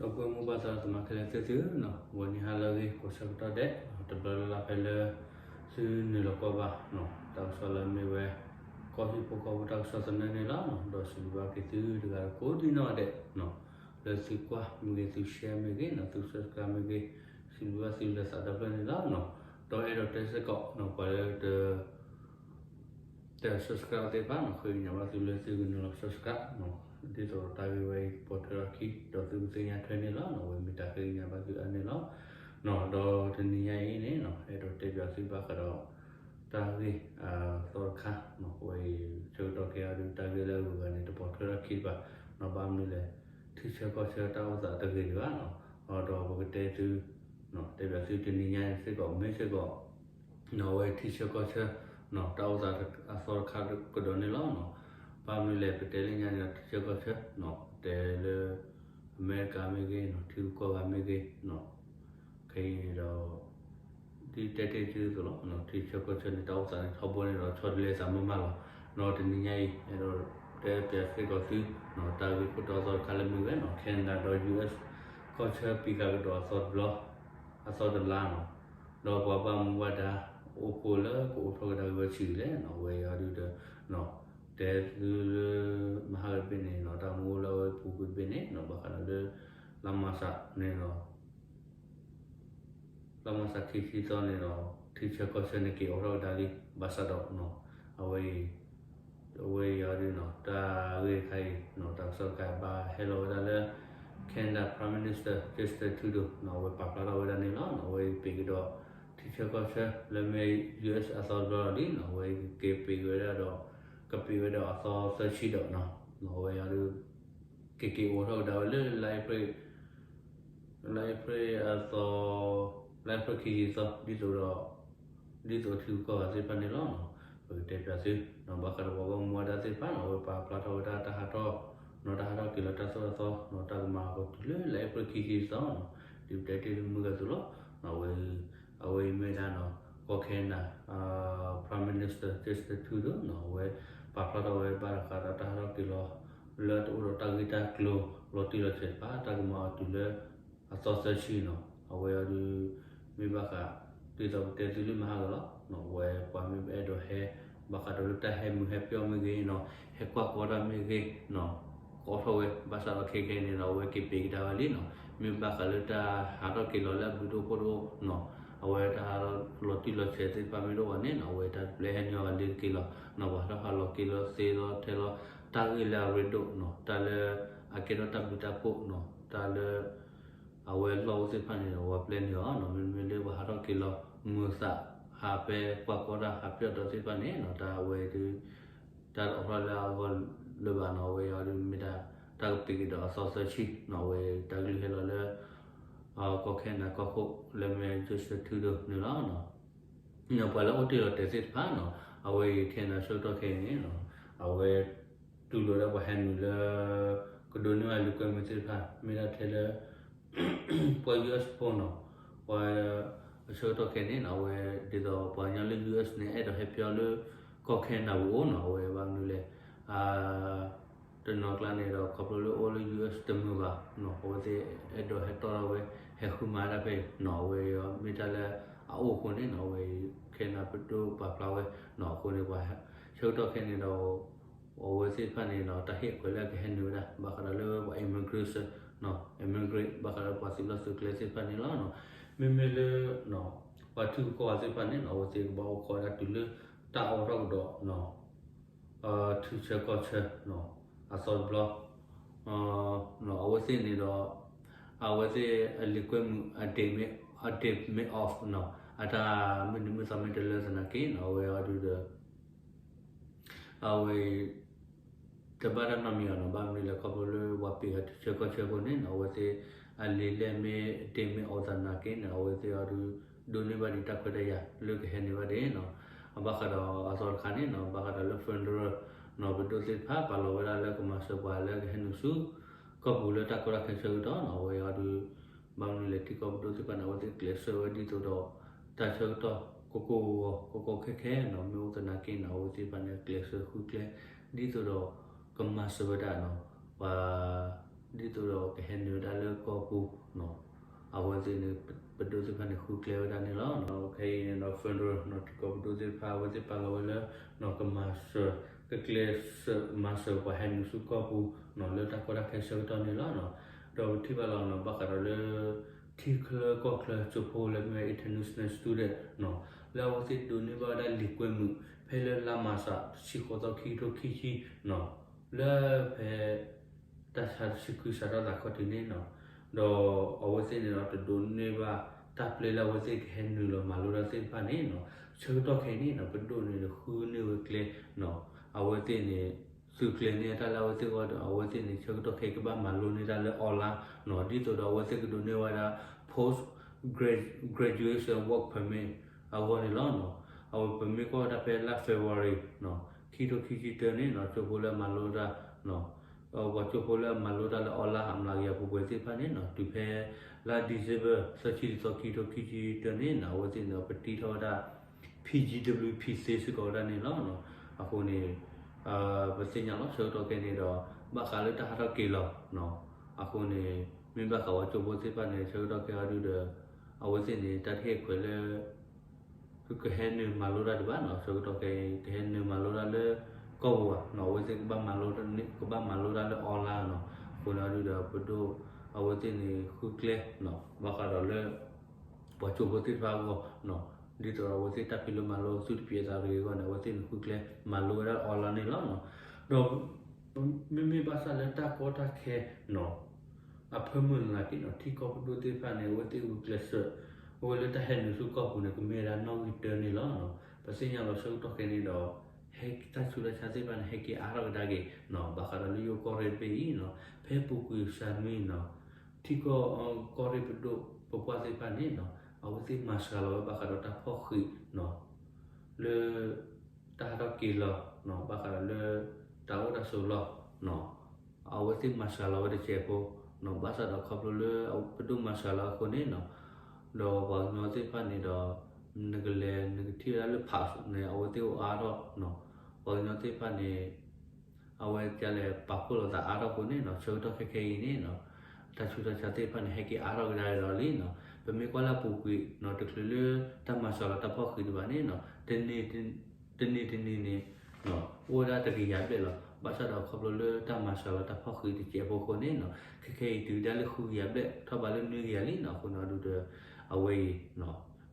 ဒီပုၢ်ဝဲၢ်မိၢ်ပၢ်သရၣ်သမါခဲလၢာ်သ့ၣ်သုနီၤ, ဂီၤနံၤဟါလၢအဂ့ၤ ကိးဆၢကတီၢ်ဒဲး တဘျီလၢ်လၢ်ဖဲလၢ သုနုာ်လီၤကွၢ်ဘၣ် တၢ်ကစီၣ်လၢအမ့ၢ်ဝဲ ကီၢ်ဟံၣ်ဖိဃီဖိတၢ်ကစီၣ်သနၢၣ်န့ၣ်လီၤ. ဒီးစံးဘျုးဘၣ်က့ၤသုတဂၤကိးဒံနီၢ်ဒဲး လၢသုကွၢ်မ့ၢ်ဂ့ၤ သု share မ့ၢ်ဂ့ၤနီၤ, သု subscribe မ့ၢ်ဂ့ၤ, စံးဘျုးဘၣ်သုလၢသးဒီဖျၢၣ်န့ၣ်လီၤ. ဒီးအဲၣ်ဒိးတဲစ့ၢ်ကီးနီၤ ပှၤလၢတ တ subscribe သ့ၣ်တဖၣ်နီၤ, ဃ့ကညးဘၣ်သုလၢသုကနုာ်လီၤ subscribe နီၤ, ဒ်သိးဒီးတၢ်ဂ့ၢ်ဝဲအံၤ ပိာ်ထွဲထီၣ်ခံ ဒီးသုကသ့ၣ်ညါထွဲန့ၣ်လီၤ. အဝဲမ့ၢ်တၢ်ဃ့ကညးဘၣ်သုအါန့ၣ်လီၤ. ဒီးတနံၤညါအံၤန့ၣ်နီၤ အဲၣ်ဒိးတဲပၠးသုဘၣ်ဃးဒီး တၢ်ဂ့ၢ်အသီတခါနီၤ, အဝဲအံၤ ဆၢကတီၢ်ခဲအံၤဒီး တၢ်ဂ့ၢ်လၢအဂုၤအဂၤန့ၣ် တပိာ်ထွဲထီၣ်ခံဘၣ်နီၤ, ဘၣ်မနုၤလဲၣ် ထံဆၢကီၢ်ဆၢတၢ်အိၣ်သးတဂ့ၤဒံးဘၣ်နီၤ, ဒီးပကတဲသု တဲပၠးသုတနံၤညါအံၤစ့ၢ်ကီး မ့ၢ်စ့ၢ်ကီး နီၤ အဝဲထံဆၢကီၢ်ဆၢ တၢ်အိၣ်သးအသီတခါကဒီးန့ၣ်လီၤ. ဘၣ်မနုၤလဲၣ် ပတဲလၢညါန့ၣ်ဒီး ထံဆၢကီၢ်ဆၢ ပတဲလၢ အမဲရကၤမ့ၢ်ဂ့ၤနီၤ, ထံဂုၤကီၢ်ဂၤမ့ၢ်ဂ့ၤနီၤ, ခဲအံၤန့ၣ်ဒီး ဒ်တဲတ့ၢ်သုသိးလီၤ, ထံဆၢကီၢ်ဆၢန့ၣ် တၢ်အိၣ်သးန့ၣ်ထီဘိန့ၣ်ဒီး ဆီတလဲသးမးမးလီၤ. ဒီးတနံၤညါအံၤ အဲၣ်ဒိးတဲပၠးစ့ၢ်ကီးသု တၢ်ဂ့ၢ်ခိၣ်တီအသီတခါလၢမ့ၢ်ဝဲနီၤ Canada ဒီး U S ကီၢ်ဆၢပံးဃာ်ကဒီးအသီတဘျီ အသီတလါနီၤ, ဒီးပှၤဘၣ်မူဘၣ်ဒါ အိၣ်ဖှိၣ်လၢကအိးထီၣ်ကဒါက့ၤဝဲဆံးလဲၣ်နီၤ, အဝဲအံၤအီၤဒုးဒီး တဲသုလၢမဟါကတဘ့ၣ်န့ၣ်နီၤ တၢ်မူအိၣ်လၢအဝဲပူၤကွံာ်တဘ့ၣ်န့ၣ်နီၤ ဘၣ်ဃးဒီးလၢ လါမၢ်ၡးန့ၣ်ဒီး လါမၢ်ၡးခံဆံသီန့ၣ်ဒီး ထံဆၢကီၢ်ဆၢန့ၣ်က့ၤအိးထီၣ်ကဒါလံ, ဘၣ်ဆၣ်ဒီး အဝဲအံၤ အဝဲအံၤအီၤဒုးနီၤ တၢ်ဂ့ၢ်တခါအံၤ တၢ်ကစီၣ်တခါအံၤ ဘၣ်ဟဲလီၤဝဲဒၣ်လၢ Canada Prime Minister Justin Trudeau နီၤ အဝဲပာ်ဖျါထီၣ်ဝဲဒၣ်န့ၣ်လီၤ. အဝဲအံၤပ့ၤကဒီး ထံဆၢကီၢ်ဆၢလၢမ့ၢ် U S အသီတဘျီလီၤလံနီၤ, အဝဲအံၤက့ၤပ့ၤဝဲဒၣ်ဒီး ကပ့ၤဝဲဒၣ်အသီသၢဆံဒီးနီၤ, အဝဲအံၤအီၤဒုး က့ၤက့ၤအိးထီၣ်ကဒါဝဲလၢ လါအ့ဖြ့ၣ်အသီ, လါအ့ဖြ့ၣ်ခံဆံသီ ဒ်သိးဒီး ဒ်သိးထံဂုၤကီၢ်ဂၤသ့ၣ်တဖၣ်န့ၣ်လီၤ. ပကတဲပၠးသု ဘၣ်ဃးဒီးပှၤဘၣ်မူဘၣ်ဒါသ့ၣ်တဖၣ်နီၤ အဝဲပာ်ဖျါထီၣ်ဝဲဒၣ်တၢ်ဟးထီၣ်နီၤ, တၢ်ဟးထီၣ်က့ၤလီၤတၢ်သိၣ်တၢ်သီနီၤ, တၢ်ကမၤဟးဂီၤတုၤလၢလါအ့ဖြ့ၣ်ခံဆံသီနီၤ, ဒ်ပတဲတ့ၢ်မုၢ်ဂၤအသိးလီၤ. အဝဲအံၤမ့ၢ်ဒၣ်နီၤ ကီၢ်ခဲနဒၤ Prime Minister Justin Trudeau နီၤ အဝဲပာ်ဖျါထီၣ်ဝဲဘၣ်ဃးဒီးတၢ်ဟးထီၣ်က့ၤလီၤ လၢတအိၣ်ဒီးတၢ်ဂ့ၢ်တၢ်ကျိၤလီၤတံၢ်လီၤဆဲးတဖၣ် တၢ်ကမၤအီၤတုၤလၢ အသီသၢဆံနီၤ, အဝဲအံၤဒုး မ့ၢ်ဘၣ်ဃး ဒ်သိးပတဲသုလၢမဟါကလီၤ, အဝဲပှၤမ့ၢ်အဲၣ်ဒိးဟဲ ဘၣ်ဃးဒီးလၢတၢ်ဟဲမုာ်ဟဲပျီၢ်မ့ၢ်ဂ့ၤနီၤ, ဟဲကွၢ်ကီတၢ်မ့ၢ်ဂ့ၤနီၤ, ကအိးထီၣ်ဝဲ, ဘၣ်ဆၣ်ဒီးခဲခဲန့ၣ်ဒီး အဝဲက့ၤပ့ၤကဒါဝဲလံနီၤ, မ့ၢ်ဘၣ်ဃးလၢတၢ်ဟးထီၣ်က့ၤလီၤလၢအဘျုးဒိၣ်ဖှိၣ်ဒိၣ်နီၤ, အဝဲတၢ်ဟးထီၣ်လီၤတံၢ်လီၤဆဲးသ့ၣ်တဖၣ်မ့ၢ်ဒိၣ်ဘၣ်န့ၣ်နီၤ, အဝဲတၢ်တပျဲဟဲနုာ်အီၤလံတက့ၢ်လီၤ, နီၤ ပှၤထီၣ်ဟးလီၤက့ၤလီၤသ့လီၤထဲလီၤ, တၢ်ဂ့ၢ်လၢအရ့ဒိၣ်နီၤ, တၢ်လၢ အကဲထီၣ်တၢ်ဘျုးတၢ်ဖှိၣ်နီၤ, တၢ်လၢ အဝဲလီၢ်အိၣ်သ့ၣ်တဖၣ်န့ၣ်ဒီး ပှၤပျဲနုာ်အီၤနီၤ, မ့မ့ၢ်လၢပှၤဟးထီၣ်က့ၤလီၤ မုာ်သး ဟးဖဲကွၢ်ကီတၢ်ဟးပျီၢ်ဒီးသ့ၣ်တဖၣ်န့ၣ်နီၤ, တၢ်အဝဲဒုး တၢ်တအိးထီၣ်လၢအဂီၢ်လၢၤဘၣ်နီၤ, အဝဲအံၤဒုးမ့ၢ်ဒၣ် တၢ်ကပ့ၤကဒီးအသီသၢဆံနီၤ, အဝဲတၢ်ကလုၢ်ဟဲလီၤလၢ ကီၢ်ခဲနဒၤကီၢ်ခိၣ်လၢမ့ၢ် Justin Trudeau န့ၣ်လီၤ. ပှၤလၢအိၣ်တ့ၢ်လီၤတဲာ်သ့ၣ်တဖၣ်နီၤ, အဝဲအံၤခဲနဒၤဆၢကတီၢ်ခဲအံၤန့ၣ်နီၤ, အဝဲ တူၢ်လိာ်ဒၣ်ပှၤဟဲနုာ်လၢ ကဒိးန့ၢ်ဘၣ်လံာ်ကွဲမုာ်သ့ၣ်တဖၣ် မ့ၢ်ဒၣ်ထဲလၢ ပှၤ U S ဖိနီၤ, ပှၤ အဆၢကတီၢ်ခဲအံၤန့ၣ်နီၤ, အဝဲဒ်သိးပှၤကညီလၢ U S န့ၣ် အဲၣ်ဒိးဟဲဖျီလၢ ကီၢ်ခဲနဒၤပူၤအိၣ်နီၤ, အဝဲဘၣ်မနုၤလဲၣ် တနီၤကျါန့ၣ်ဒီး ခီဖျိလၢအိၣ်လၢ U S တမုာ်ဘၣ်နီၤ, အဝဲသ့ၣ်အဲၣ်ဒိးဟဲတီၢ်ထီၣ်ဝဲ ဟဲဃုမၤဒၣ်ဖဲအံၤနီၤ, အဝဲအံၤမ့ၢ်တၢ်လၢ အအိၣ်အဃိန့ၣ်နီၤ, အဝဲအံၤ ခဲနဒၤပဒိၣ်ပာ်ဖျါဝဲနီၤ, အဃိန့ၣ် ပှၤ ဆၢကတီၢ်ခဲအံၤန့ၣ်ဒီး အဝဲသ့ၣ်တဖၣ်န့ၣ်ဒီး တၢ်ဟ့ၣ်အခွဲးလၢအကဟဲနုာ်ဝဲဒၣ် ဘၣ်ဃးဒီးလၢပှၤ immigration နီၤ, immigrant ဘၣ်ဃးဒီးပှၤသုးလီၢ်သုးကျဲသ့ၣ်တဖၣ်န့ၣ်လီၤ. မ့မ့ၢ်လၢ ပှၤထံဂုၤကီၢ်ဂၤသ့ၣ်တဖၣ်န့ၣ်နီၤ, အဝဲသ့ၣ်ကဘၣ်အိၣ်ခိးဝဲဒၣ်တုၤလၢ တၢ်အိးထီၣ်ကဒီး ထံဆၢကီၢ်ဆၢ အသီတဘျီ အဝဲသ့ၣ်န့ၣ်ဒီး အဝဲသ့ၣ်အလံာ်ကွဲမုာ် အ date မ့ၢ် အ date မ့ၢ် off နီၤ, အတၢ်မုၢ်နံၤမုၢ်သီမ့ၢ်တလၢသနာ်က့နီၤ, အဝဲအံၤဒုးဒီး အဝဲအံၤ တဘၣ်တၢ်နီတမံၤအီၤနီၤ, ဘၣ်မနုၤလဲၣ် ခီဖျိလၢပှၤပ့ၤဃာ်ထံဆၢကီၢ်ဆၢအဃိန့ၣ်နီၤ, အဝဲသ့ၣ်အလံာ်လဲၢ်မ့ၢ် date မ့ၢ် off သနာ်က့န့ၣ် အဝဲသ့ၣ်အံၤဒုး ဒိးန့ၢ်ဘၣ်ဒံးတၢ်ခွဲးတၢ်ယာ်လၢကဟဲနုာ်ဘၣ်ဒံးနီၤ, အဘၣ်ဃးဒီးအသီတခါန့ၣ်နီၤ, ဘၣ်ဃးဒီးလၢ federal နီၤ ပဒိၣ်သ့ၣ်တဖၣ် ပာ်လီၤဝဲဒၣ်လၢကမၤစၢၤပှၤလၢကဟဲနုာ်ဆူ ကီၢ်ပူၤလၢတၢ်ကီတၢ်ခဲဆၢကတီၢ်နီၤ, အဝဲအံၤဒုး ဘၣ်မနုၤလဲၣ် ထံကီၢ်ပဒိၣ်သ့ၣ်တဖၣ်န့ၣ် အဝဲသ့ၣ်ကျဲးစၢးဝဲဒ်သိးဒီး တၢ်ဆၢကတီၢ် ကိၢ်ကိၢ်ဂီၤဂီၤ ကီကီခဲခဲနီၤ, မ့ၢ်အိၣ်သနာ်က့နီၤ, အဝဲသ့ၣ်တဖၣ်န့ၣ် ကျဲးစၢးဃုကျဲ ဒ်သိးဒီး ကမၤစၢၤဝဲဒၣ်နီၤ, ပှၤ ဒ် ဒ်သိးဒီးကဟဲနုာ်ဝဲဒၣ်လၢကီၢ်ပူၤ အဝဲသ့ၣ်န့ၣ် ပဒိၣ်သ့ၣ်တဖၣ်န့ၣ် ဃုကျဲဝဲဒၣ်န့ၣ်လီၤ. ခဲအံၤန့ၣ်ဒီး federal ထံကီၢ်ပဒိၣ်သ့ၣ်တဖၣ် အဝဲသ့ၣ်ပာ်လီၤဝဲလၢ ကမၤစၢၤ ကကျဲးစၢးမၤစၢၤပှၤဟဲနုာ်ဆူကီၢ်ပူၤ လၢတၢ်ကီတၢ်ခဲဆၢကတီၢ်န့ၣ်လီၤ. ဒီးပထံၣ်ဘၣ်လီၤ ဘၣ်ဃးဒီးလၢ ထံချၢကီၢ်ချၢကၠိဖိလၢမ့ၢ်ဝဲ international student လၢအဝဲသ့ၣ်ဒိးန့ၢ်ဘၣ်ဝဲဒၣ်လံာ်ကွဲမုာ် ဖဲလၢလါမၢ်ၡး တဆံဃိးသီ ခံကထိခံဆံ လၢဖဲ တၢ်ဆါတဆံခွံစးထီၣ်သးခီၣ်ထံးန့ၣ်နီၤ, ဒီးအဝဲသ့ၣ်န့ၣ်ဒီး တဒိးန့ၢ်ဘၣ်တၢ်ပျဲလၢအဝဲသ့ၣ်ကဟဲနုာ်လီၤမၤလိတၢ်သ့ၣ်တဖၣ်န့ၣ်နီၤ, ဆၢကတီၢ်ခဲအံၤန့ၣ်နီၤ ပဒိၣ်န့ၣ်ဃုန့ၢ်ဝဲကျဲနီၤ, အဝဲသ့ၣ်န့ၣ် သုးကျဲၤန့ၢ်တၢ်လၢအဝဲသ့ၣ်အဂီၢ်ဒီး အဝဲသ့ၣ်န့ၣ် ဆၢကတီၢ်ခဲအံၤကဘၣ်မၤလိန့ၢ်တၢ်လၢ online နီၤ, ဒ်သိးဒီးအဝဲသ့ၣ်ကဒိးန့ၢ်ဝဲဒၣ် post graduation work permit အဂီၢ်န့ၣ်လီၤ. အဝဲပမ့ၢ်ကွၢ်ဝဲဒၣ်ဖဲလါ February နီၤ ခံကထိခံဆံတၢန့ၣ်နီၤ ကၠိဖိလၢအမၤလိတၢ် ပှၤကၠိဖိလၢအမၤလိတၢ်လၢ online အမျးကယၤပူၤပှဲၤသ့ၣ်တဖၣ်န့ၣ်နီၤ တုၤဖဲလါ December သၢဆံတသီ ခံကထိခံဆံတၢန့ၣ်နီၤ အဝဲသ့ၣ်န့ၣ်ဒီး ပတံထီၣ်ဝဲဒၣ် P G W P သ့စ့ၢ်ကီးဝဲဒၣ်န့ၣ်လီၤ. အဃိန့ၣ် ပသ့ၣ်ညါလီၤ ဆၢကတီၢ်ခဲအံၤန့ၣ်ဒီး ဘၣ်ဃးလၢတၢ်ဟးထီၣ်က့ၤလီၤနီၤ, အဃိန့ၣ် မ့ၢ်ဘၣ်ဃးပှၤကၠိဖိသ့ၣ်တဖၣ်န့ၣ် ဆၢကတီၢ်ခဲအံၤဒုဒီး အဝဲသ့ၣ်န့ၣ် တၢ်တဟ့ၣ်ခွဲးလၢ ကဟဲနုာ်မၤလိတၢ်ဒံးဘၣ်နီၤ, ဆၢကတီၢ်ခဲအံၤ ကဟဲနုာ်မၤလိတၢ်လၢကီၢ်ပူၤဘၣ်နီၤ, အဝဲသ့ၣ်ကဘၣ်မၤလိတၢ်လၢ online နီၤ, အဃိန့ၣ်ဒုဒီး ပဒိၣ်အဝဲသ့ၣ်န့ၣ်ဃုကျဲနီၤ ဘၣ်ဃးဒီးလၢ ပှၤကၠိဖိသ့ၣ်တဖၣ်အဂီၢ်နီၤ, ဒ်သိးဒီးအဝဲသ့ၣ်တၢ်ဖံးလိမၤလိသုတပျဲးသးတဂ့ၤအဂီၢ်န့ၣ် အဝဲသ့ၣ်န့ၣ်ဃုကျဲမၤလိဝဲဒၣ် online န့ၣ်လီၤနီၤ, ဒီး မ့မ့ၢ်ဘၣ်ဆၣ်လၢတၢ်ကီတၢ်ခဲနီၤ အဖၢမုၢ်လၢ်က့ၤနီၤ ထံကီၢ်ပဒိၣ်သ့ၣ်တဖၣ်န့ၣ် အဝဲသ့ၣ်ဂုာ်ကျဲးစၢး အဝဲလၢတၢ်ဟဲနုာ်ဆူကီၢ်ပူၤန့ၣ် ကမ့ၢ်ဝဲဒၣ်နီၣ်ဂံၢ်တၢန့ၣ်လီၤနီၤ, ပသ့ၣ်ညါလီၤဆၢကတီၢ်ခဲအံၤန့ၣ်ဒီး ဟဲတၢ်ဆူးတၢ်ဆါသ့ၣ်တဖၣ်န့ၣ် ဟဲက့ၤအါထီၣ်ကဒါက့ၤနီၤ, ဘၣ်ဃးဒီးလၢယိၤကီၢ်ရ့ၣ်တဘ့ၣ်အံၤနီၤ ဖဲပူၤကွံာ်စှၤမံနီၤ ထံကီၢ် ကီၢ်ရ့ၣ်ပဒိၣ်ပပှၢ်သ့ၣ်တဖၣ်န့ၣ်နီၤ အဝဲသ့ၣ်မၤစှၤလီၤဝဲဘၣ်ဃးဒီးတၢ်ဖီၣ်ဃံးနီၤ လၢ တၢ်ဟးထီၣ်က့ၤလီၤနီၤ ဘၣ်ဃးဒီးလၢ တၢ်အိၣ်တၢ်ဆိးလီၢ်နီၤ အဝဲသ့ၣ်မၤစှၤလီၤဝဲတစဲးဖိနီၤ, ဘၣ်ဆၣ်ဒီးခီဖျိလၢပဒိၣ်မၤစှၤလီၤအဃိန့ၣ်နီၤ ဒီးပှၤကညီသ့ၣ်တဖၣ်န့ၣ်ဒီး နကလဲၤနကထံၣ်ဝဲဒၣ်လၢ park န့ၣ် အဝဲသ့ၣ်အိၣ်အါထီၣ်နီၤ, ပှၤကညီသ့ၣ်တဖၣ်န့ၣ် အဝဲကလဲၤပာ်ဖှိၣ်လိာ်သးအါထီၣ်အဃိန့ၣ်နီၤ ဆၢကတီၢ်ခဲခဲအံၤန့ၣ်နီၤ တၢ်ဆူးတၢ်ဆါသ့ၣ်တဖၣ်န့ၣ် ဟဲက့ၤအါထီၣ်ကဒါက့ၤဒီးလံနီၤ, ပမ့ၢ်ကွၢ်လၢအပူၤကွံာ်နီၤ တချုးလၢတၢ်မၤစှၤလီၤတၢ်ဖီၣ်ဃံးဒံးဘၣ်န့ၣ်နီၤ တနံၤတနံၤန့ၣ် အိၣ်ဝဲဒၣ်တကယၤဘျဲၣ်လီၤ, ဘၣ်ဆၣ်ဒီးခီဖျိလၢတၢ်မၤစှၤလီၤတၢ်ဖီၣ်ဃံးတစဲးဖိအဃိန့ၣ်နီၤ ခဲခဲအံၤတုၤဒၣ်လၢဃုကယၤဘျဲၣ် ထီၣ်ဘးလၢနွံကယၤလံနီၤ, အဃိန့ၣ်ဒုဒီး အဝဲအံၤ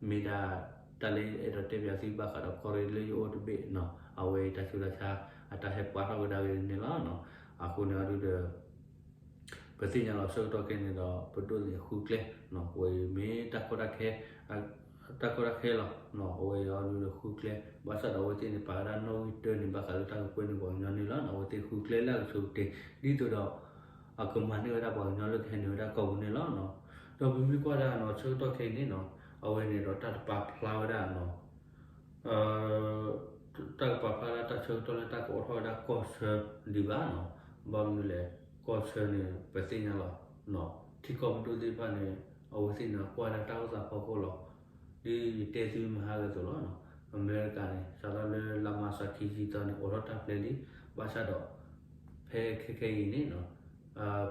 မ့ၢ်ဒၣ်တၢ်လၢအဲၣ်ဒိးတဲပၠးသုဘၣ်ဃးဒီးကီၢ်ရ့ၣ်လၢယအိၣ်တဘ့ၣ်နီၤ, အဝဲအံၤတၢ်ဆူးတၢ်ဆါ အတၢ်ဟဲပှၤထီၣ်ကဒါက့ၤန့ၣ်လီၤနီၤ, အဃိန့ၣ်ဒုဒီး ပသ့ၣ်ညါလီၤဆၢကတီၢ်ခဲအံၤန့ၣ်ဒီး ပဒိၣ်န့ၣ်ဃုကျဲနီၤ, အဝဲအံၤမ့ၢ်တၢ်ကီတၢ်ခဲ တၢ်ကီတၢ်ခဲလီၤနီၤ, အဝဲအံၤအီၤဒုဒီးဃုကျဲ ဘၣ်ဆၣ်ဒီးအဝဲသ့ၣ်န့ၣ် ပာ်ဝဲဒၣ်နီၣ်ဂံၢ်တၢန့ၣ် ဘၣ်ဃးလၢတၢ်ကကွဲၢ်န့ၢ်ပှၤကညီန့ၣ်လီၤနီၤ, အဝဲသ့ၣ်ဃုကျဲလၢအကဆိးကတ့ၢ် ဒ်သိးဒီး အကမၤန့ၢ်ဝဲဒၣ်ပှၤကညီလၢကဟဲနုာ်ဝဲဒၣ်ကီၢ်ပူၤန့ၣ်လီၤနီၤ, ဒီးပမ့ၢ်ကွၢ်ဒၣ်နီၤ ဆၢကတီၢ်ခဲအံၤန့ၣ်နီၤ အဝဲန့ၣ်ဒီးတၢ်တပာ်ဖျါဝဲဒၣ်နီၤ တၢ်ကပာ်ဖျါဒၣ်တၢ်ဆၢကတီၢ်လၢတၢ်ကအိးထီၣ်ဝဲဒၣ်ကီၢ်ဆၢဒံးဘၣ်နီၤ, ဘၣ်မနုၤလဲၣ် ကီၢ်ဆၢန့ၣ် ပသ့ၣ်ညါလီၤနီၤ, ထံကီၢ်ပဒိၣ်သ့ၣ်တဖၣ်န့ၣ် အဝဲသ့ၣ်န့ၣ် ကွၢ်ဒၣ်တၢ်အိၣ်သးဖီခိၣ်လီၤ, ဒ်ယတဲသုမဟါဂ့ၤအသိးလီၤနီၤ, အမဲရကၤန့ၣ် စးထီၣ်လၢလါမၢ်ၡးခံဆံသီန့ၣ် အိးထီၣ်တၢ်ပျဲလံ, ဘၣ်ဆၣ်ဒီး ဖဲခဲခဲအံၤန့ၣ်နီၤ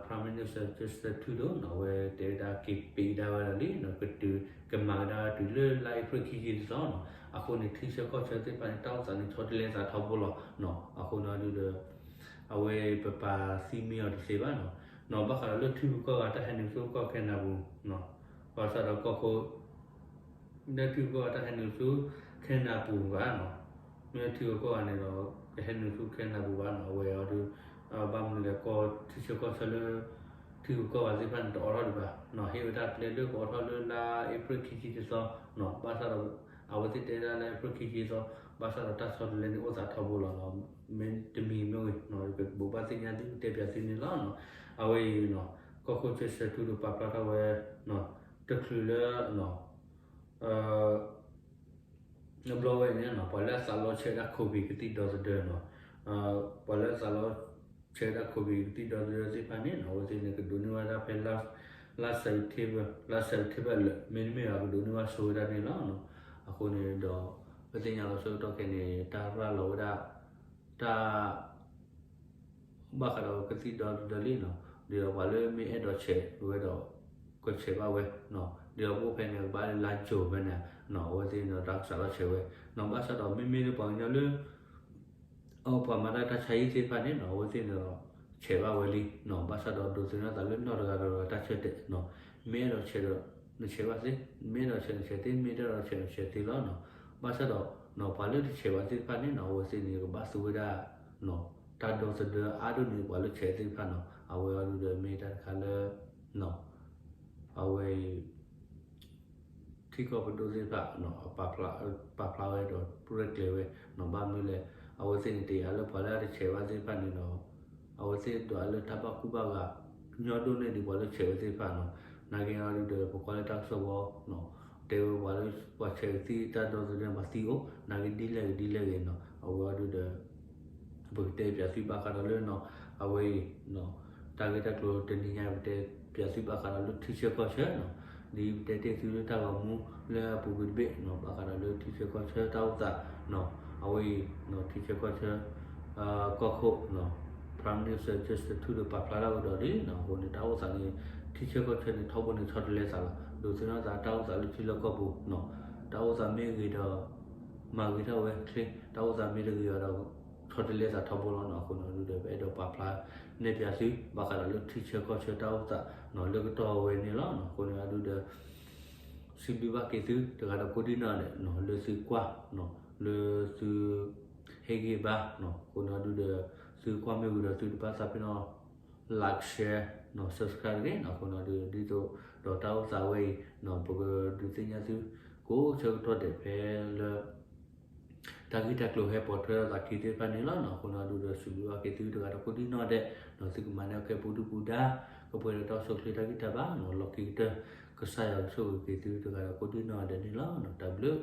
Prime Minister Justin Trudeau နီၤ အဝဲတဲဝဲဒၣ်က့ၤပံးကဒါဝဲဒၣ်လံနီၤ, ကတုၤ ကမၤကဒါဝဲတုၤလၢလါအ့ဖြ့ၣ်ခံဆံတသီနီၤ, အဃိန့ၣ် ထံဆၢကီၢ်ဆၢသ့ၣ်တဖၣ်န့ၣ် တၢ်အိၣ်သးန့ၣ် ဆီတလဲသးထီဘိလီၤနီၤ, အဃိန့ၣ်ဒုဒီး အဝဲပပာ်သံမ့ၢ်အီၤတသ့ဘၣ်နီၤ, နီၤ ဘၣ်ဃးဒီးလၢထံဂုၤကီၢ်ဂၤတၢ်ဟဲနုာ်ဆူကီၢ်ခဲနဒၤပူၤနီၤ, ဘၣ်ဆၣ်ဒီးကီၢ်ခိၣ် လၢထံဂုၤကီၢ်ဂၤတၢ်ဟဲနုာ်ဆူခဲနဒၤပူၤဘၣ်နီၤ, မ့ၢ်ထံဂုၤကီၢ်ဂၤန့ၣ်ဒီး ကဟဲနုာ်ဆူခဲနဒၤပူၤဘၣ်နီၤ, အဝဲအီၤဒု ဘၣ်မနုၤလဲၣ် ကီၢ်ထံဆၢကီၢ်ဆၢလၢ ထံဂုၤကီၢ်ဂၤသ့ၣ်တဖၣ်န့ၣ် တအိးထီၣ်ဒံးဘၣ်နီၤ, ဟ့ၣ်ဝဲဒၣ်ပျဲလၢကအိးထီၣ်လၢလါအ့ဖြ့ၣ်ခံဆံတသီနီၤ, ဘၣ်ဆၣ်ဒီး အဝဲသ့ၣ်တဲဒၣ်လၢအ့ဖြ့ၣ်ခံဆံတသီ, ဘၣ်ဆၣ်ဒီးတၢ်ဆီတလဲန့ၣ်အိၣ်သးထီဘိလီၤနီၤ, မ့ၢ်တမံၤမ့ၢ်ဝဲနီၤ ကဘိးဘၣ်သ့ၣ်ညါသုကတဲပၠးသုန့ၣ်လီၤနီၤ, အဝဲအံၤနီၤ ကီၢ်ခိၣ် Justin Trudeau ပာ်ဖျါထီၣ်ဝဲနီၤ, တချုးလၢ ဘျီဝဲန့ၣ်နီၤ ပှၤလၢအသးလီဆဲးဝဲဒၣ် COVID ကသံၣ်ဒီသဒၢနီၤ, ပှၤလၢအသးလီဆဲးဝဲဒၣ် COVID ကသံၣ်ဒီသဒၢသ့ၣ်တဖၣ်န့ၣ်နီၤ အဝဲသ့ၣ်န့ၣ် ကဒိးန့ၢ်ဝဲဒၣ်ဖဲလါ လါ September လၢ မ့တမ့ၢ်ဘၣ် ကဒိးန့ၢ်ဘၣ်ဆိဝဲဒၣ်န့ၣ်လီၤနီၤ, အဃိန့ၣ်ဒီး ပသ့ၣ်ညါလီၤဆၢကတီၢ်ခဲအံၤန့ၣ် တၢ်ရၤလီၤဝဲဒၣ် တၢ် ဘၣ်ဃးဒီးကသံၣ်ဒီသဒၢလံနီၤ, ဒ်သိးပှၤလၢမ့ၢ်အဲၣ်ဒိးဆဲးဝဲဒီး ကဆဲးဘၣ်ဝဲနီၤ, ဒ်သိးပအိၣ်ဖဲန့ၣ် ကဘၣ်လၢလါယိၤဖဲန့ၣ်နီၤ, အဝဲသ့ၣ်န့ၣ်ဒီးတၢ်ကစးထီၣ်ဆဲးဝဲနီၤ. ဘၣ်ဆၣ်ဒီးမ့မ့ၢ်လၢပှၤကညီလၢ အပှၤမၤတၢ်တၢ်ဆါဟံၣ်သ့ၣ်တဖၣ်န့ၣ်နီၤ, အဝဲသ့ၣ်န့ၣ်ဒီး ဆဲးဘၣ်ဝဲလံနီၤ. ဘၣ်ဆၣ်ဒီးဒိးသန့ၤသးလၢနီၢ်တဂၤဒီးတဂၤတၢ်ဆၢတဲာ်နီၤ, မ့ၢ်အဲၣ်ဒိးဆဲးဒီး နဆဲးဘၣ်သ့, မ့ၢ်အဲၣ်ဒိးဆဲးနဆဲးသ့, မ့ၢ်တအဲၣ်ဒိးဆဲးနဆဲးသ့လီၤနီၤ. ဘၣ်ဆၣ်ဒီးနီၤ ပှၤလၢတဆဲးဘၣ်သ့ၣ်တဖၣ်န့ၣ်နီၤ, အဝဲသ့ၣ်န့ၣ် ကဘၣ်သူဝဲဒၣ်နီၤ တၢ်ဒီသဒၢအါဒိၣ်န့ၣ် ပှၤလၢဆဲးသ့ၣ်တဖၣ်နီၤ, အဝဲအံၤဒုးဒီးမ့ၢ်တၢ်တခါလၢနီၤ အဝဲအံၤ ထံကီၢ်ပဒိၣ်သ့ၣ်တဖၣ်နီၤ ပာ်ဖျါဝဲဒီးရဲၣ်ကျဲၤဝဲနီၤ. ဘၣ်မနုၤလဲၣ်, အဝဲသ့ၣ်န့ၣ် တယာ်လၢပှၤလၢအတဆဲးဘၣ်သ့ၣ်တဖၣ်န့ၣ်ဒီး အဝဲသ့ၣ်ဒွးလၢတၢ်ဘၣ်ကူဘၣ်ဂာ် ညီဒိၣ်န့ၢ်ဒံးပှၤလၢဆဲးဝဲသ့ၣ်တဖၣ်နီၤ. နာ်က့အံၤဒုးဒီး ပကွၢ်လၢတၢ်ကစီၣ်ဝဲနီၤ တဲဝဲပှၤလၢပှၤဆဲးသံတၢ်ဒီသဒၢန့ၣ် ပှၤသံအိၣ် နာ်က့ဒ်လဲၣ်ဂ့ၤဒ်လဲၣ်ဂ့ၤနီၤ, အဝဲအံၤဒုးဒီး ပကတဲပၠးသုဘၣ်ဃးဒီးလၢနီၤ အဝဲအံၤ တၢ်ဂ့ၢ်တၢ်ကျိၤတနံၤညါ ပတဲပၠးသုဘၣ်ဃးဒီးလၢထံဆၢကီၢ်ဆၢနီၤ, ဒ်ပတဲတ့ၢ်သုလၢတၢ်ဂီၤမူလၢအပူၤကွံာ်တဘ့ၣ်နီၤ, ဘၣ်ဃးဒီးလၢထံဆၢကီၢ်ဆၢတၢ်အိၣ်သးနီၤ, အဝဲအံၤ ထံဆၢကီၢ်ဆၢ ကီၢ်ခိၣ်နီၤ Prime Minister Justin Trudeau ပာ်ဖျါထီၣ်ကဒီးလံနီၤ. အဃိန့ၣ် တၢ်အိၣ်သးန့ၣ် ထံဆၢကီၢ်ဆၢန့ၣ် ထီဘိန့ၣ်ဆီတလဲသးလီၤ. ဒိးသန့ၤသးတၢ်အိၣ်သးလၢထံလၢကီၢ်ပူၤနီၤ, တၢ်အိၣ်သးမ့ၢ်ဂ့ၤဒီး မၤဂ့ၤထီၣ်ဝဲချ့, တၢ်အိၣ်သးမ့ၢ်တဂ့ၤအီၤဒီး ဆီတလဲသးထီဘိလီၤနီၤ. အဃိန့ၣ်ဒုးဒီး ပအဲၣ်ဒိးပာ်ဖျါနဲၣ်ပၠးသု ဘၣ်ဃးဒီးလၢထံဆၢကီၢ်ဆၢတၢ်အိၣ်သးနီၤ လၢကတီၢ်ဝဲန့ၣ်လီၤနီၤ. အဃိန့ၣ်အဒုးဒီး စံးဘျုးဘၣ်က့ၤသုတဂၤဒီးကိးဒံနီၢ်ဒဲးနီၤ လၢသုကွၢ်နီၤ လၢသု ဟ့ၣ်ဂံၢ်ဘါနီၤ. အဃိန့ၣ်အဒုးဒီး သုကွၢ်မ့ၢ်ဝံၤဒီး သုတဘၣ်သးပ့ၤနီၣ် like, share နီၤ subscribe တဂ့ၤနီၤ. အဃိန့ၣ်အဒုး ဒ်သိးဒီးတၢ်အိၣ်သးဝဲအံၤနီၤ ပကဒုးသ့ၣ်ညါသု ကိးဆၢကတီၢ်ဒဲးဖဲလၢ တၢ်ဂ့ၢ်တၢ်ကျိၤဟဲပိာ်ထွဲထီၣ်သးခံသ့ၣ်တဖၣ်န့ၣ်လီၤနီၤ. အဃိန့ၣ်အဒုးဒီး စံးဘျုးဘၣ်က့ၤသုတဂၤဒီးကိးဒံနီၢ်ဒဲးနီၤ သုကမၤန့ၢ်အီၤခဲပူၤဒုပူၤဒါ ကပှဲၤဒီးတၢ်အိၣ်ဆူၣ်အိၣ်ချ့တၢ်ဂံၢ်တၢ်ဘါနီၤ လီၢ်ခံကတၢၢ် ကစၢ်ယွၤကဆိၣ်ဂ့ၤက့ၤသုတဂၤဒီးကိးဒံနီၢ်ဒဲးန့ၣ်လီၤ. တၢ်ဘျုး